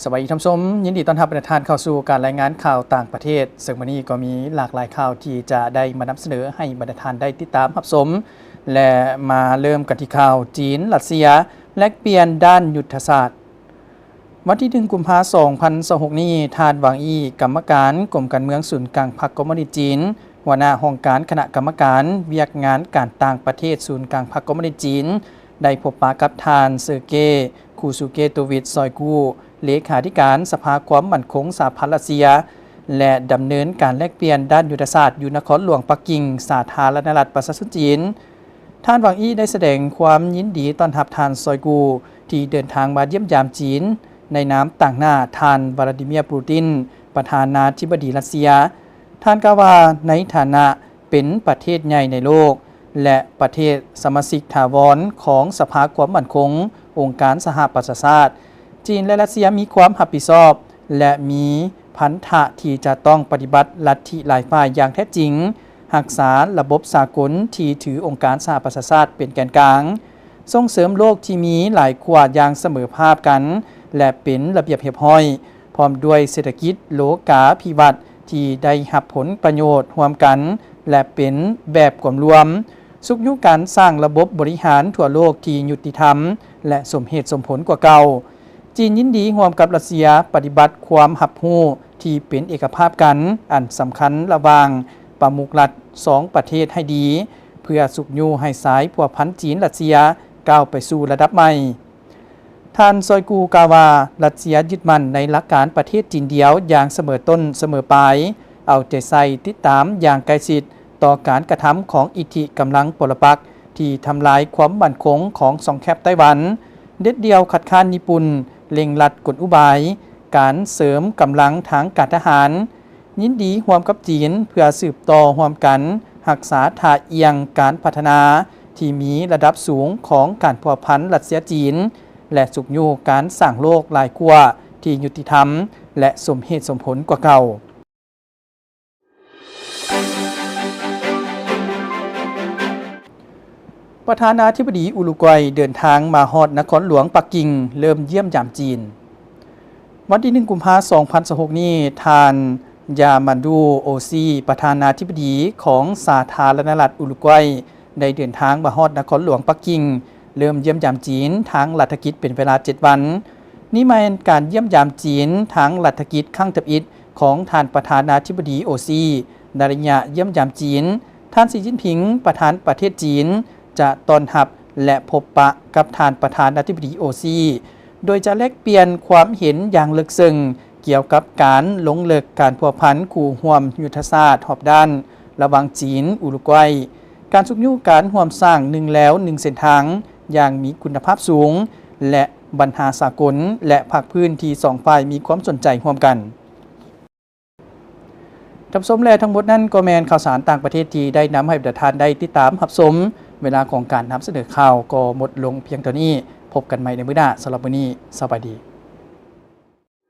ສະບາຍດີທ່ານຜູ້ຊົມ, ຍິນດີຕ້ອນຮັບບັນດາທ່ານເຂົ້າສູ່ການລາຍງານຂ່າວຕ່າງປະເທດ, ເຊິ່ງມື້ນີ້ກໍມີຫຼາກຫຼາຍຂ່າວທີ່ຈະໄດ້ມານຳສະເໜີໃຫ້ບັນດາທ່ານໄດ້ຕິດຕາມຮັບຊົມ ແລະ ມາເລີ່ມກັນທີ່ຂ່າວ ຈີນ-ຣັດເຊຍ ແລກປ່ຽນດ້ານຍຸດທະສາດ. ວັນທີໜຶ່ງ ກຸມພາ ສອງພັນຊາວຫົກນີ້, ທ່ານ ຫວັງ ອີ່ ກຳມະການກົມການເມືອງສູນກາງພັກຄອມມູນິດຈີນ, ຫົວໜ້າຫ້ອງການຄະນະກຳມະການວຽກງານການຕ່າງປະເທດສູນກາງພັກຄອມມູນິດຈີນ ໄດ້ພົບປະກັບທ່ານ ເຊີເກ ຄູຊູເກໂຕວິດ ຊອຍກູ ເລຂາທິການສະພາຄວາມໝັ້ນຄົງສະຫະພັນຣັດເຊຍ ແລະ ດຳເນີນການແລກປ່ຽນດ້ານຍຸດທະສາດຢູ່ນະຄອນຫຼວງປັກກິ່ງ ສາທາລະນະລັດປະຊາຊົນຈີນ. ທ່ານ ຫວັງ ອີ່ ໄດ້ສະແດງຄວາມຍິນດີຕ້ອນຮັບທ່ານ ຊອຍກູ ທີ່ເດີນທາງມາຢ້ຽມຢາມຈີນ ໃນນາມຕາງໜ້າທ່ານ ວລາດີເມຍ ປູຕິນ ປະທານາທິບໍດີຣັດເຊຍ. ທ່ານກ່າວວ່າ ໃນຖານະເປັນປະເທດໃຫຍ່ໃນໂລກ ແລະ ປະເທດສະມາຊິກຖາວອນຂອງສະພາຄວາມໝັ້ນຄົງອົງການສະຫະປະຊາຊາດ, ຈີນ ແລະ ຣັດເຊຍມີຄວາມຮັບຜິດຊອບ ແລະ ມີພັນທະທີ່ຈະຕ້ອງປະຕິບັດລັດທິຫຼາຍຝ່າຍຢ່າງແທ້ຈິງ, ຮັກສາລະບົບສາກົນທີ່ຖືອົງການສະຫະປະຊາຊາດເປັນແກນກາງ, ສົ່ງເສີມໂລກທີ່ມີຫຼາຍຂົ້ວຢ່າງສະເໝີພາບກັນ ແລະ ເປັນລະບຽບຮຽບຮ້ອຍ, ພ້ອມດ້ວຍເສດຖະກິດໂລກາພິວັດທີ່ໄດ້ຮັບຜົນປະໂຫຍດຮ່ວມກັນ ແລະ ເປັນແບບກວມລວມ, ຊຸກຍູ້ການສ້າງລະບົບບໍລິຫານທົ່ວໂລກທີ່ຍຸຕິທຳ ແລະ ສົມເຫດສົມຜົນກວ່າເກົ່າ. ຈີນຍິນດີຮ່ວມກັບຣັດເຊຍປະຕິບັດຄວາມຮັບຮູ້ທີ່ເປັນເອກະພາບກັນອັນສຳຄັນລະຫວ່າງປະມຸກລັດສອງປະເທດໃຫ້ດີ, ເພື່ອຊຸກຍູ້ໃຫ້ສາຍພົວພັນຈີນ-ຣັດເຊຍກ້າວໄປສູ່ລະດັບໃໝ່. ທ່ານ ຊອຍກູ ກ່າວວ່າ ຣັດເຊຍຍຶດໝັ້ນໃນຫຼັກການປະເທດຈີນດຽວຢ່າງສະເໝີຕົ້ນສະເໝີປາຍ, ເອົາໃຈໃສ່ຕິດຕາມຢ່າງໃກ້ຊິດຕໍ່ການກະທຳຂອງອິດທິກຳລັງປົລະປັກທີ່ທຳລາຍຄວາມໝັ້ນຄົງຂອງຊ່ອງແຄບໄຕ້ຫວັນ, ເດັດດ່ຽວຄັດຄ້ານຍີ່ປຸ່ນ, ເລັ່ງລັດກົນອຸບາຍການເສີມກຳລັງທາງການທະຫານ, ຍິນດີຮ່ວມກັບຈີນເພື່ອສືບຕໍ່ຮ່ວມກັນຮັກສາທ່າອ່ຽງການພັດທະນາທີ່ມີລະດັບສູງຂອງການພົວພັນຣັດເຊຍ-ຈີນ ແລະ ຊຸກຍູ້ການສ້າງໂລກຫຼາຍຂົ້ວທີ່ຍຸຕິທຳ ແລະ ສົມເຫດສົມຜົນກວ່າເກົ່າ. ປະທານາທິບໍດີອຸລຸກວາຍເດີນທາງມາຮອດນະຄອນຫຼວງປັກກິ່ງ ເລີ່ມຢ້ຽມຢາມຈີນ. ວັນທີໜຶ່ງ ກຸມພາ ສອງພັນຊາວຫົກນີ້, ທ່ານ ຢາມານດູ ໂອຊີ ປະທານາທິບໍດີຂອງສາທາລະນະລັດອຸລຸກວາຍ ໄດ້ເດີນທາງມາຮອດນະຄອນຫຼວງປັກກິ່ງ ເລີ່ມຢ້ຽມຢາມຈີນທາງລັດຖະກິດເປັນເວລາເຈັດວັນ. ນີ້ແມ່ນການຢ້ຽມຢາມຈີນທາງລັດຖະກິດຄັ້ງທຳອິດຂອງທ່ານປະທານາທິບໍດີໂອຊີ ໃນໄລຍະຢ້ຽມຢາມຈີນ. ທ່ານ ສີ ຈິ້ນຜິງ ປະທານປະເທດຈີນ ຈະຕ້ອນຮັບ ແລະ ພົບປະກັບທ່ານປະທານາທິບໍດີໂອຊີ ໂດຍຈະແລກປ່ຽນຄວາມເຫັນຢ່າງເລິກເຊິ່ງກ່ຽວກັບການລົງເລິກການພົວພັນຄູ່ຮ່ວມຍຸດທະສາດຮອບດ້ານລະຫວ່າງຈີນ-ອຸລຸກວາຍ, ການຊຸກຍູ້ການຮ່ວມສ້າງໜຶ່ງແລວໜຶ່ງເສັ້ນທາງຢ່າງມີຄຸນນະພາບສູງ ແລະ ບັນຫາສາກົນ ແລະ ພາກພື້ນທີ່ສອງຝ່າຍມີຄວາມສົນໃຈຮ່ວມກັນ. ທ່ານຜູ້ຊົມ ແລະ ທັງໝົດນັ້ນກໍແມ່ນຂ່າວສານຕ່າງປະເທດທີ່ໄດ້ນຳໃຫ້ບັນດາທ່ານໄດ້ຕິດຕາມຮັບຊົມ. ເວລາຂອງການນຳສະເໜີຂ່າວກໍໝົດລົງພຽງເທົ່ານີ້. ພົບກັນໃໝ່ໃນມື້ໜ້າ. ສຳລັບມື້ນີ້, ສະບາຍດີ.